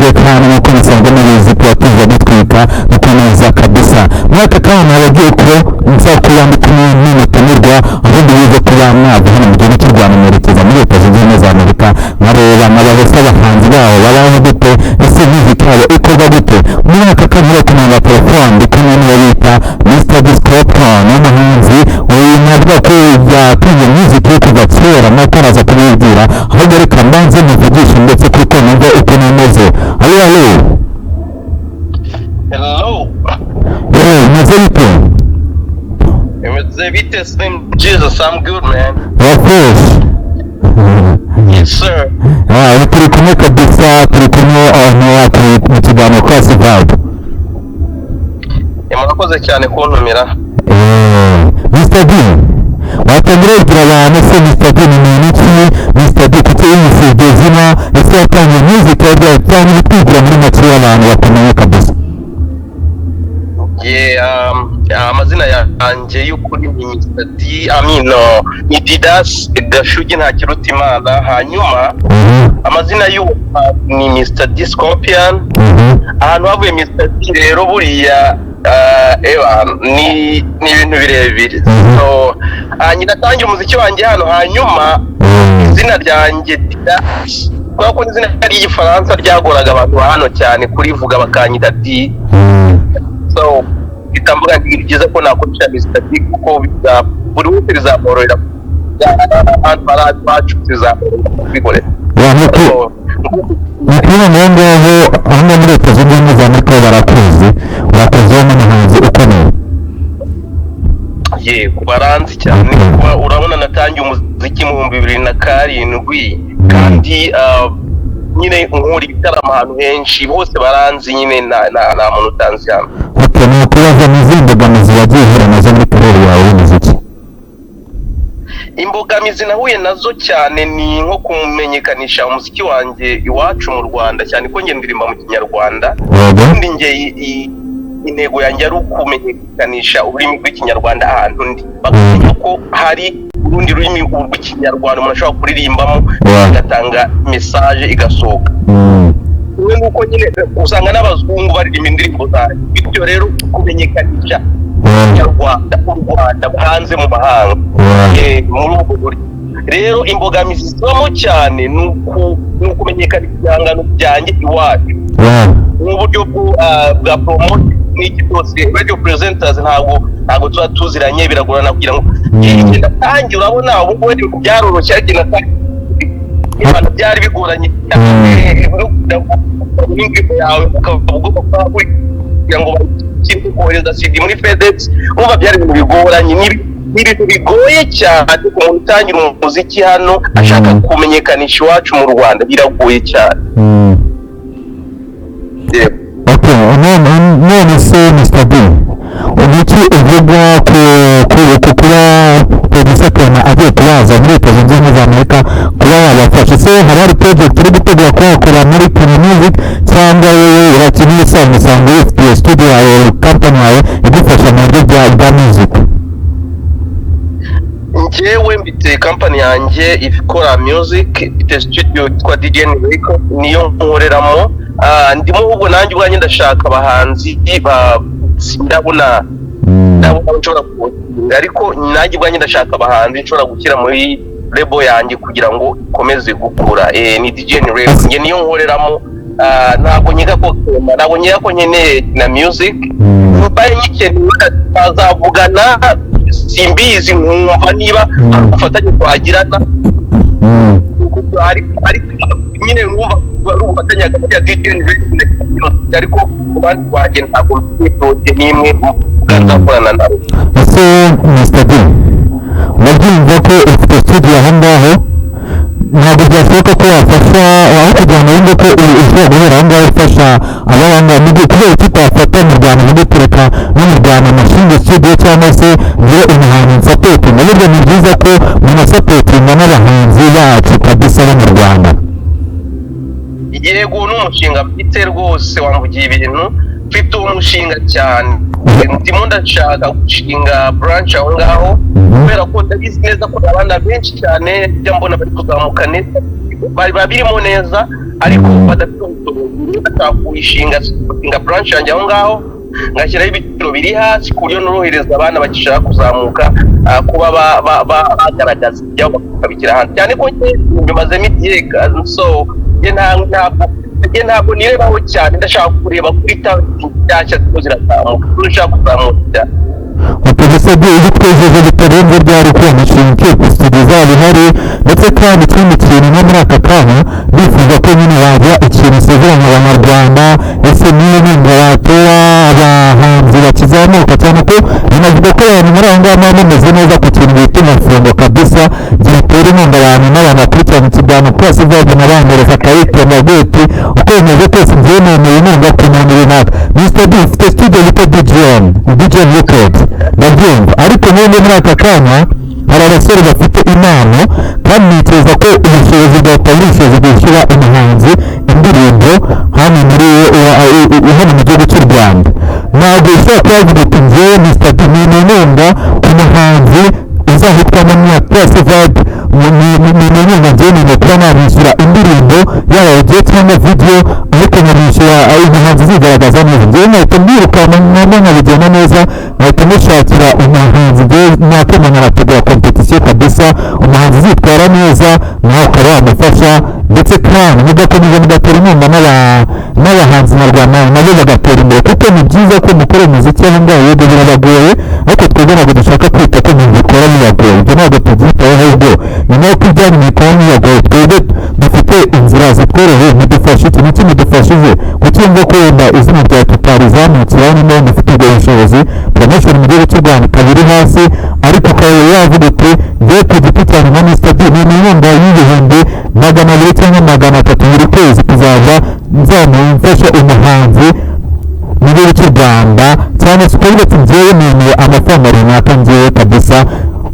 Ibisanzwe kandi nk'uko musanzwe mubizi, tuba tuza dutwika dukomeza kabisa. Muri aka kanya nababwiye ko nza kuba ndi kumwe n'umutumirwa, aho ndibuze kuba mwava hano mu gihugu cy'u Rwanda mwerekeza muri Leta Zunze Ubumwe za Amerika, nkareba nkabaza abahanzi baho babaho gute, ese music yabo ikorwa gute. Muri aka kanya rero ku murongo wa telefone ndi kumwe n'uwo bita Mr. Scorpion, umuhanzi uyu navuga ko yatunze music ye kuva kera, nuko araza kubibwira. Ahubwo reka mbanze muvugishe ndetse kuko numva ukuntu imeze. Allo, allo? Hello. Eh, meze bite? Imeze bite, Slim Jesus? I'm good, man. Wa fresh? Yes, sir. Ah, ubu turi kumwe kabisa, turi kumwe ahantu wacu mu kiganiro Class Vibe. Murakoze cyane kuntumira. Eh, Mr. D, watangira wibwira abantu se Mr. D ni muntu ki? Mr. D kuki yiyise iryo zina? Ese yatangiye music yagiye cyangwa ibitwigira muri make y'abantu bakumenye kabisa? Yeah, amazina yanjye y'ukuri ni Mr. D, I mean, no, ni Didas Gashugi Ntakirutimana. Hanyuma amazina y'uwo ni Mr. D Scorpion. Ahantu havuye Mr. D rero buriya eba ni ibintu birebire. So, nyina atangira umuziki wanjye hano, hanyuma izina ryanjye Didas, kubera ko izina ry'Igifaransa ryagoraga abantu ba hano cyane kurivuga, bakanyita D. So mpita mvuga nti ni byiza ko nakoresha Mr. D kuko buri wese bizamworohera, ahantu hari iwacu bizamworohera kubikoresha. Yeah, nuko So, ni ukuvuga ngo aho ngaho, aho ngaho muri Leta Zunze Ubumwe za Amerika barakuzi, urakuziho nk'umuhanzi ukomeye. Yego, baranzi cyane. Kuba urabona natangiye umuziki mu 2007, kandi nyine nkura ibitaramo ahantu henshi, bose baranzi nyine, nta muntu utanzi hano. Okay, ni ukubaza ni izihe mbogamizi wagiye uhura nazo muri career yawe y'umuziki? Imbogamizi nahuye nazo cyane ni nko kumenyekanisha umuziki wanjye iwacu mu Rwanda, cyane ko njye ndirimba mu Kinyarwanda. Ubundi njye intego yanjye ari ukumenyekanisha ururimi rw'Ikinyarwanda ahantu ndi, bakamenya ko hari urundi rurimi rw'Ikinyarwanda umuntu ashobora kuririmbamo agatanga message igasohoka. Kimwe nuko nyine usanga n'abazungu baririmba indirimbo zanjye, bityo rero kumenyekanisha Ikinyarwanda, u Rwanda hanze mu mahanga. Muri ubwo buryo rero imbogamizi zibamo cyane ni ukumenyekanisha ibihangano byanjye iwacu mu buryo bwa promote n'iki byose. Radio presenters ntabwo tuba tuziranye, biragorana kugira ngo igihe natangiye, urabona ubu ngubu ibintu byaroroshye, ariko natangiye ibintu byari bigoranye cyane no kugira ngo n'indirimbo yawe ukaba ugomba kuba uri kugira ngo bayishyire, kohereza CD muri FedEx, urumva byari ibintu bigoranye. Ni ibintu bigoye cyane ku muntu utangira umuziki hano ashaka kumenyekanisha iwacu mu Rwanda, biragoye cyane. Yego. Okay, none se Mr. D, iki uvuga ku kuba producer Clement agiye kubaza muri Leta Zunze Ubumwe za Amerika kuba yabafasha? Se haba hari project uri gutegura kuba wakora muri Kina Music, cyangwa wowe urakina ibisanzwe, usanga wifitiye studio yawe, company yawe igufasha mu buryo bwa music? Njyewe mfite company yanjye ikora music, ifite studio yitwa DJN Record, niyo nkoreramo. Ndimo ahubwo nanjye ubwanjye ndashaka abahanzi ba ndabona nshobora kuwushinga, ariko nanjye ubwanjye ndashaka abahanzi nshobora gushyira muri label yanjye kugira ngo ikomeze gukura. Ni DJN Record, njye niyo nkoreramo. Ntabwo nyiga ko nkeneye na music, mbaye nyikeneye twazavugana, simbizi, nkumva niba hari ubufatanye twagirana, ariko nyine numva ari ubufatanye hagati ya DJN Record, ariko ku bandi wanjye ntabwo mfite projet n'imwe nzakorana nabo. Ese Mr. D, urabyumva ko ufite studio aho ngaho, ntabwo byashoboka ko wafasha aho kugira ngo wumve ko ushobora guhera aho ngaho ufasha ababa ngaho? Kubera iki utafata mu Rwanda uvuge tureka no mu Rwanda amashinga studio, cyangwa se ngire umuhanzi nsupportinga? Burya ni byiza ko munasupportinga n'abahanzi bacu kabisa bo mu Rwanda. Yego, ni umushinga mfite rwose, wamvugiye ibintu, mfite uwo mushinga cyane. Ndimo ndashaka gushinga branch aho ngaho, kubera ko ndabizi neza ko abana benshi cyane njya mbona bari kuzamuka neza, bari babirimo neza. Ariko badafite ubushobozi. Ndashaka kuyishinga, gushinga branch yanjye aho ngaho, ngashyiraho ibiciro biri hasi ku buryo norohereza abana bagishaka kuzamuka kuba bagaragaza ibyabo bakabishyira hanze, cyane ko njye mbimazemo igihe. So njye ntabwo nirebaho cyane, ndashaka kureba kuri talent nshyashya zirimo zirazamuka, zirimo kuzamuka cyane. Producer B, ibitwejeje bitarenze ryari ko umushinga studio zaba ihari? Ndetse kandi ikindi kintu, no muri aka kanya bifuza ko nyine wajya ikintu usezeranya Abanyarwanda. Ese niyo nkunga watera abahanzi bakizamuka, cyane ko binavuga ko abantu muri aho ngaho baba bameze neza ku kintu bita umufungo kabisa? Gitera inkunga abantu n'abantu bakurikirana ikiganiro Class Vibe, nabangereza akayitema ati: "Uko bimeze kose, njyewe nemeye inkunga ku muntu runaka." Mr D, ufite studio bita DJN, DJN Records, ndabyumva, ariko none muri aka kanya hari abasore bafite impano, kandi ntekereza ko ubushobozi bwa ubushobozi bwishyura umuhanzi indirimbo hano mu gihugu cy'u Rwanda. Ntabwo ushobora kuba wavuga uti: "Njyewe Mr D ni inkunga ku muhanzi uzahitwamo nka Class Vibe, ni inkunga, njyewe nemeye kuba namwishyura indirimbo, yaba audio cyangwa video, ariko nkabishyura umuhanzi uzigaragaza neza." Njyewe nkahita mwirukanka, nkaba nkabigenda neza, nkahita mushakira umuhanzi. Njyewe nakema nkanategura competition kabisa, umuhanzi uzitwara neza nawe ukaba wamufasha, ndetse kandi mugakomeza mugatera inkunga n'abahanzi nyarwanda, nabo bagatera imbere, kuko ni byiza ko mukora umuziki aho ngaho. Yego, birabagoye, ariko twebwe ntabwo dushaka kwita ko mubikora bibagoye, ibyo ntabwo tubyitaho. Ahubwo nyuma y'uko ibyanyu mubikora bibagoye, twebwe dufite inzira zitworoheye, mudufashe iki niki mudufashije kucyumva ko wenda izina ryawe tutarizamukiraho? Niba mufite ubwo bushobozi, promotion mu gihugu cy'u Rwanda ikaba iri hasi, ariko ukaba wavuga uti: "Njyewe ku giti cyanjye nka Mr D, ni inkunga y'200,000 cyangwa 300 buri kwezi, kuzajya nzamufasha umuhanzi mu gihugu cy'u Rwanda," cyangwa se ukavuga ati: "Njyewe nemeye amafaranga runaka, njyewe kabisa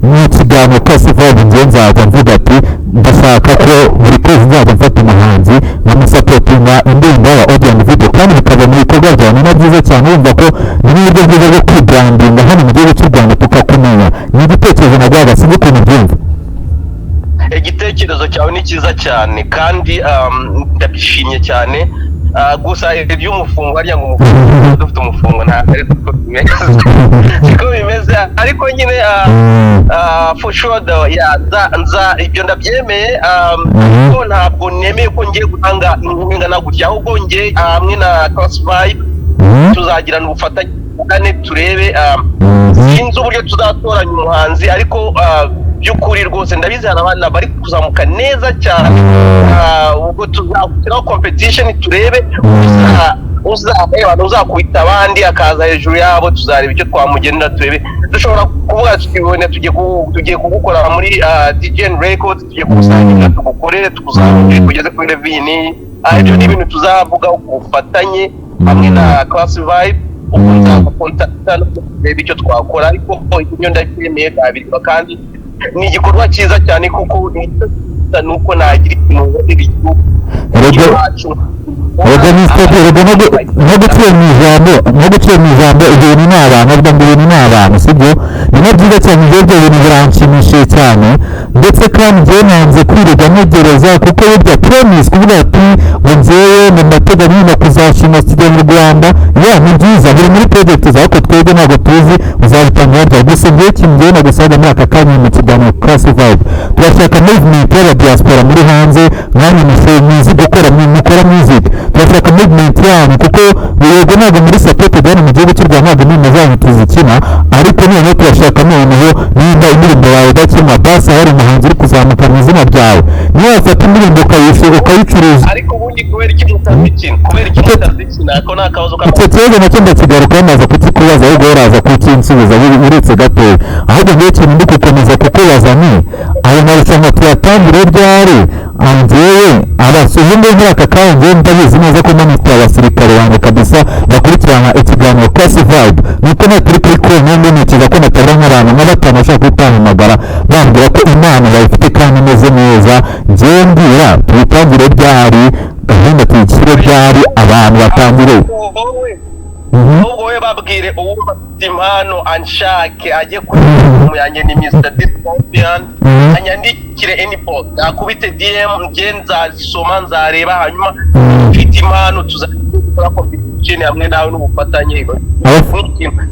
mu kiganiro Class Vibe, njyewe nzajya mvuga ati ndashaka ko buri kwezi nzajya mfata umuhanzi nkamusupportinga indirimbo yaba audio and video," kandi bikava mu bikorwa byawe. Ni na byiza cyane, wumva ko ni n'uburyo bwiza bwo kwibrandinga hano mu gihugu cy'u Rwanda, tukakumenya. Ni igitekerezo naguhaga, sinzi ukuntu ubyumva. Igitekerezo cyawe ni cyiza cyane kandi ndabishimye cyane. Gusa iby'umufungo, harya ngo umufungo, dufite umufungo, ntabwo ari ko bimeze, siko bimeze, ariko nyine for sure though, yeah, nza ibyo ndabyemeye, ko ntabwo nemeye ko ngiye gutanga inkunga ingana gutya, ahubwo ngiye hamwe na Class Vibe tuzagirana ubufatanye, tuvugane, turebe. Sinzi uburyo tuzatoranya umuhanzi, ariko by'ukuri rwose ndabizi hari abana bari kuzamuka neza cyane. Ubwo tuzashyiraho competition, turebe uzareba uzakubita abandi akaza hejuru yabo, tuzareba icyo twamugenera, turebe. Dushobora kuvuga tuti: "Wenda tugiye kugukora muri DJN Records, tugiye kugusangira, tugukorere, tukuzamure kugeze kuri level iyi n'iyi." Ibyo ni ibintu tuzavuga ku bufatanye hamwe na Class Vibe. Ubwo nzagucontacta no kureba icyo twakora, ariko ibyo ndabyemeye, nabireba, kandi ni igikorwa cyiza cyane, kuko ni uko nagira ikintu nkorera igihugu iwacu. Erega Mr. D, erega no guciye mu ijambo, no guciye mu ijambo, ibyo bintu ni abantu avuga ngo ibintu ni abantu, sibyo? Ni na byiza cyane. Ibyo bintu biranshimishije cyane, ndetse kandi njyewe nanze kwirirwa ntegereza, kuko burya promise, kuvuga ati ngo njyewe mu ndateganya nyine kuzashima studio mu Rwanda, ya ni byiza, biri muri project zawe, ariko twebwe ntabwo tuzi uzabitangira ryari. Gusa njyewe ikintu njyewe nagusaga muri aka kanya mu kiganiro Class Vibe, turashaka movement y'aba diaspora muri hanze, mwanya muzi gukora, mukora music, turashaka movement yanyu, kuko yego ntabwo muri supported hano mu gihugu cy'u Rwanda, ntabwo indirimbo zanyu tuzikina, ariko noneho turashaka noneho nimba indirimbo yawe idakinwa, basi hari umuhanzi uri kuzamuka mu izina ryawe, niyo wafata indirimbo ukayicuruza. Ariko ubundi kubera iki mutazikina? Kubera iki mutazikina? Ako ni akabazo. Icyo kibazo nacyo ndakigarukaho, maze kukikubaza, ahubwo uraza kukinsubiza uretse gatoya. Ahubwo ngewe ikintu ndi gukomeza kukubaza ni ayo marushanwa tuyatangire ryari? Njyewe abasuye muri aka kanya, njyewe ndabizi neza ko manifite abasirikare banjye kabisa bakurikirana ikiganiro Class Vibe, nuko naturi kuri konti, ntekereza ko natabura nk'abantu nka batanu bashobora kuyitamamagara bambwira ko impano bayifite kandi imeze neza. Njyewe mbwira, tuyitangire ryari? Gahunda tuyishyire ryari, abantu batangire? Wowe, ahubwo wowe babwire uwo Ufite impano anshake, ajye kuri Instagram yanjye, ni Mr D Scorpion, anyandikire inbox, akubite DM, njye nzasoma, nzareba, hanyuma ufite impano tuzakora competition hamwe nawe n'ubufatanye.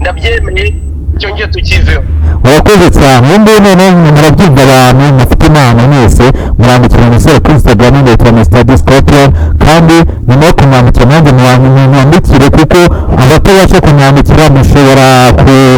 Ndabyemeye, icyo ngiye tukiveho. Urakoze cyane. Ubu ngubu noneho murabyumva, abantu mufite impano mwese murandikira umusore kuri Instagram yitwa Mr D Scorpion, kandi nyuma yo kumwandikira nanjye mwandikire, kuko abatabasha kumwandikira mushobora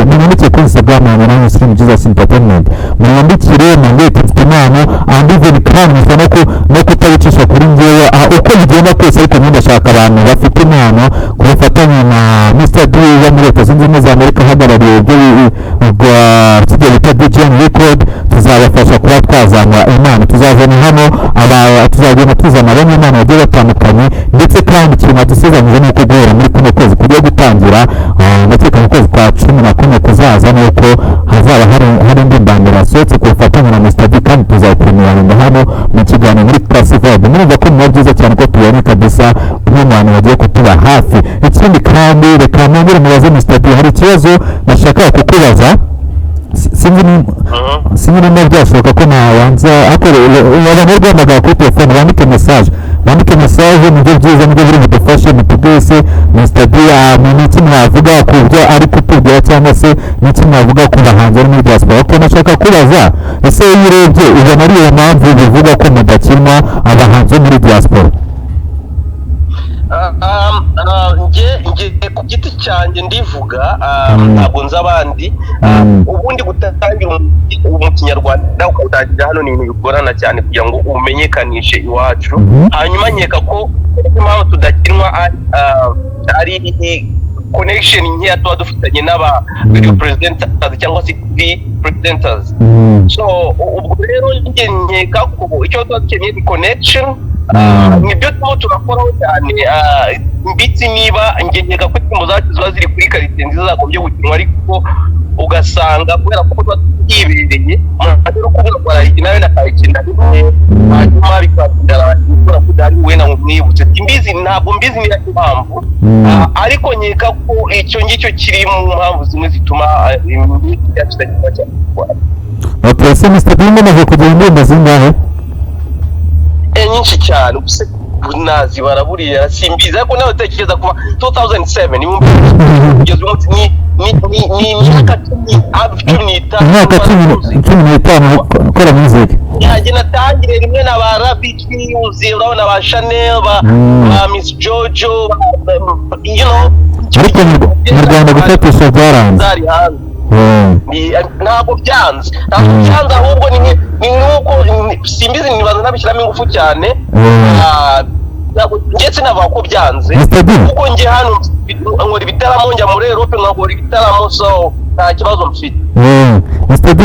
kumwandikira kuri Instagram yanjye nanjye, Slim Jesus Entertainment. Mwandikire, mwambwire ati mfite impano, and even kandi mushobora no kutabicisha kuri njyewe, uko bigenda kose, ariko nyine ndashaka abantu bafite impano ku bufatanye na Mr D wo muri Leta Zunze Ubumwe za Amerika, uhagarariye ibyo rwa studio bita DJN Record. Tuzabafasha kuba twazamura impano, tuzazana hano tuzagenda tuzana abanyempano bagiye batandukanye. Ndetse kandi ikintu badusezeranyije ni uko guhera muri kuno kwezi kugiye gutangira, ndakeka mu kwezi kwa 11 kuzaza, ni uko hazaba hari indi mbambere yasohotse ku bufatanye na Mr D, kandi tuzayipremieringa hano mu kiganiro muri Classy Vibe. Murumva ko biba byiza cyane ko tubonye kabisa umwe mu bantu bagiye kutuba hafi. Ikindi kandi, reka nongere mubaze Mr D, hari ikibazo nashakaga kukubaza. Sinzi niba byashoboka ko nabanza, ariko abantu bari guhamagara kuri telefone bandike message, bandike message, nibyo byiza, nibyo biri budufashe. Mutubwire se Mr D, ni iki mwavuga ku byo ari kutubwira, cyangwa se ni iki mwavuga ku bahanzi bari muri diaspora? Ok, nashaka kubaza, ese iyo urebye ubona ari iyo mpamvu bivuga ko mudakinwa, abahanzi bo muri diaspora? Nge ku giti cyanjye ndivuga, ntabwo nzi abandi. Ubundi gutangira umuziki mu Kinyarwanda ukawutangira hano ni ibintu bigorana cyane kugira ngo umenyekanishe iwacu. Hanyuma nkeka ko impamvu tudakinwa ari connection nkeya tuba dufitanye n'aba video presenters cyangwa se TV presenters. So ubwo rero njye nkeka ko icyo tuba dukeneye ni connection. Nibyo turimo turakoraho cyane. Mbitsi niba njye nkeka ko indirimbo zacu ziba ziri kuri qualité nziza zagombye gukinwa, ariko ugasanga kubera ko tuba twibereye, umuntu ajya no kuvuga ngo arayikina nawe nakayikina rimwe, hanyuma bikagira kubera ko udahari wenda ngo umwibutse. Simbizi, ntabwo mbizi niba impamvu. Ariko nkeka ko icyo ngicyo kiri mu mpamvu zimwe zituma imiziki yacu idakinwa cyane mu Rwanda. Ok, ese Mr D mumaze kugira indirimbo zingahe? Nyinshi cyane, ubuse nazibara buriya simbizi, ariko nawe utekereza kuva 2007, 2000 kugeza uyu munsi, ni imyaka 10, hafi 15. Imyaka 15 ukora music. Yanjye natangiriye rimwe na ba Rabbit News, urabona ba Chanel, ba ba Miss Jojo, ba. Ariko mu Rwanda gufatisha byaranze. Zari hanze. Ntabwo byanze, ntabwo byanze, ahubwo ni nk'uko simbizi, nibaza nabishyiramo ingufu cyane. Ndetse navuga ko byanze Mr. D. kuko njye hano nkora ibitaramo, njya muri Europe nkakora ibitaramo, so nta kibazo mfite. Mr. D.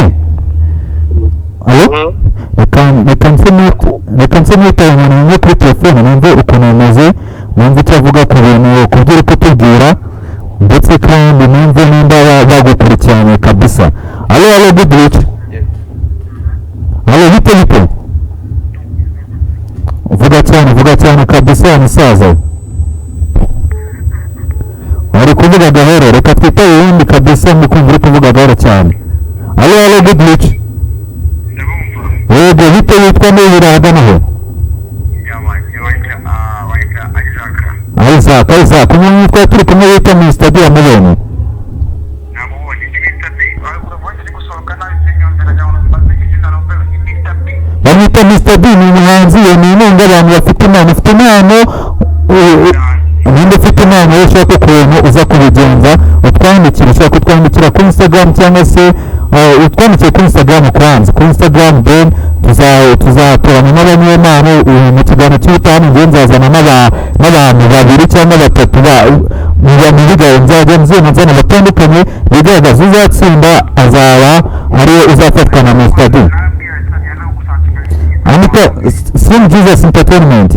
Allo? Reka nse nitaye umuntu umwe kuri telefone, numve ukuntu bimeze, numve icyo avuga ku bintu, ku byo uri kutubwira, ndetse kandi numve nimba bagukurikiranye kabisa. Allo, allo, good week. Allo, bite bite? Vuga cyane, vuga cyane kabisa wa musaza we. Wari kuvuga gahoro, reka twitabe uwundi kabisa, mukumva uri kuvuga gahoro cyane. Allo, allo, good week. Ndabumva. Yego, bite, witwa nde, ahagana he? Wahita Isaac. Isaac, Isaac, umuntu twari turi kumwe wita Mr. D wamubonye? Namubonye, ni Mr. B. Ariko voice iri gusohoka nabi, sinyumvira cyangwa mbaze izina numve, ni Mr. B. Bamwita Mr. D, ni umuhanzi, ni inkunga abantu bafite impano. Ufite impano, ninde ufite impano iyo ushaka ukuntu uza kubigenza, utwandikira, ushobora kutwandikira kuri Instagram cyangwa se utwandikire kuri Instagram kwanza, kuri Instagram, then tuzatoranya n'abanyempano mu kiganiro cy'ubutaha. Njye nzazana n'abantu babiri cyangwa batatu mu bantu bigaye, nzajya nzina nzana batandukanye bigaragaza, uzatsinda azaba ariwe uzafatwa na Mr. D. Narabwira cyane no gushaka. Andika Slim Jesus Entertainment,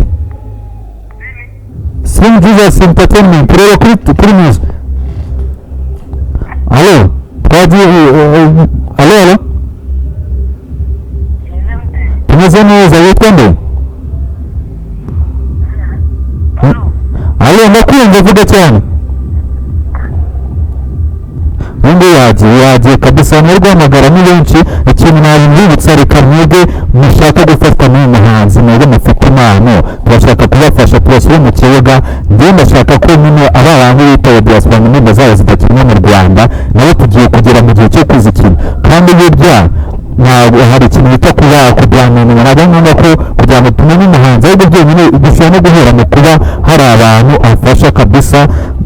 Slim Jesus Entertainment, reba kuri news. Allo, twagiye, allo, allo. Tumeze neza, witwa nde? Allo, ndakumva, vuga cyane. Abantu bari guhamagara ni benshi. Ikintu nabibutsa, reka mwebwe mushaka gufatwa n'uyu muhanzi, mwebwe mufite impano, turashaka kubafasha, tubashyire mu kibuga. Njyewe ndashaka ko nyine aba bantu bita diaspora mu ndirimbo zabo zidakinwa mu Rwanda, nabo tugiye kugera mu gihe cyo kuzikina. Kandi burya ntabwo hari ikintu bita kuba kuganira, ntabwo ari ngombwa ko kugira ngo tumenye umuhanzi, ahubwo byonyine dushobora no guhera mu kuba hari abantu afasha kabisa,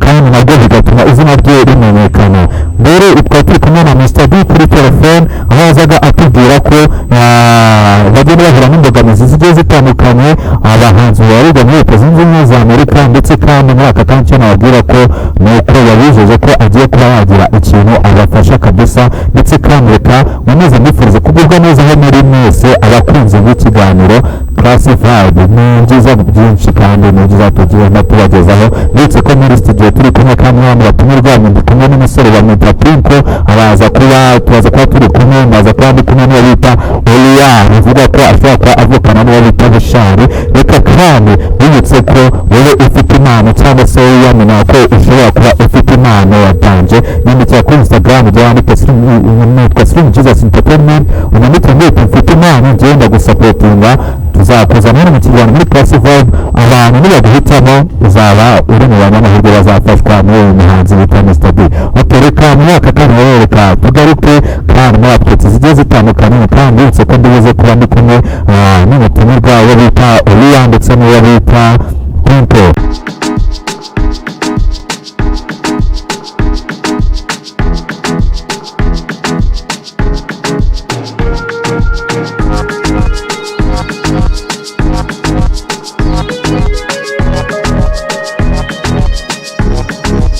kandi nabwo bigatuma izina rye rimenyekana. Rero twari turi kumwe na Mr D kuri telefone, aho yazaga atubwira ko bagenda bahura n'imbogamizi zigiye zitandukanye, abahanzi babarirwa muri Leta Zunze Ubumwe za Amerika. Ndetse kandi muri aka kanya icyo nababwira ko ni uko yabijeje ko agiye kuba yagira ikintu abafasha kabisa. Ndetse kandi reka nkomeze mbifurize kugubwa neza aho muri mwese, abakunzi b'ikiganiro Classified. Ni byiza byinshi kandi ni byiza tugenda tubagezaho, ndetse ko muri studio turi kumwe kandi n'abandi batumirwa. Ndi kumwe n'umusore bamwita Pinko, araza kuba turaza kuba turi kumwe, ndaza kuba ndi kumwe n'uwo bita Oya, bivuga ko ashobora kuba avukana n'uwo bita Bushari. Reka kandi bibutse ko wowe ufite impano cyangwa se wowe wiyamina ko ushobora kuba ufite impano ya danger, nyandikira kuri Instagram, ujya wandika nitwa Slim Jesus Entertainment, unandike ngo mfite impano, ngenda gusupportinga, tuzakuzana hano mu kiganiro muri Classy Vibe. Abantu nibaguhitamo uzaba uri mu banyamahirwe bazafashwa n'uyu muhanzi bita Mr D. Okay, reka muri aka kanya rero reka tugaruke kandi muri updates zigiye zitandukanye, kandi uretse ko ndibuze kuba ndi kumwe n'umutumirwa wo bita Oliya ndetse n'uwo bita Pinto.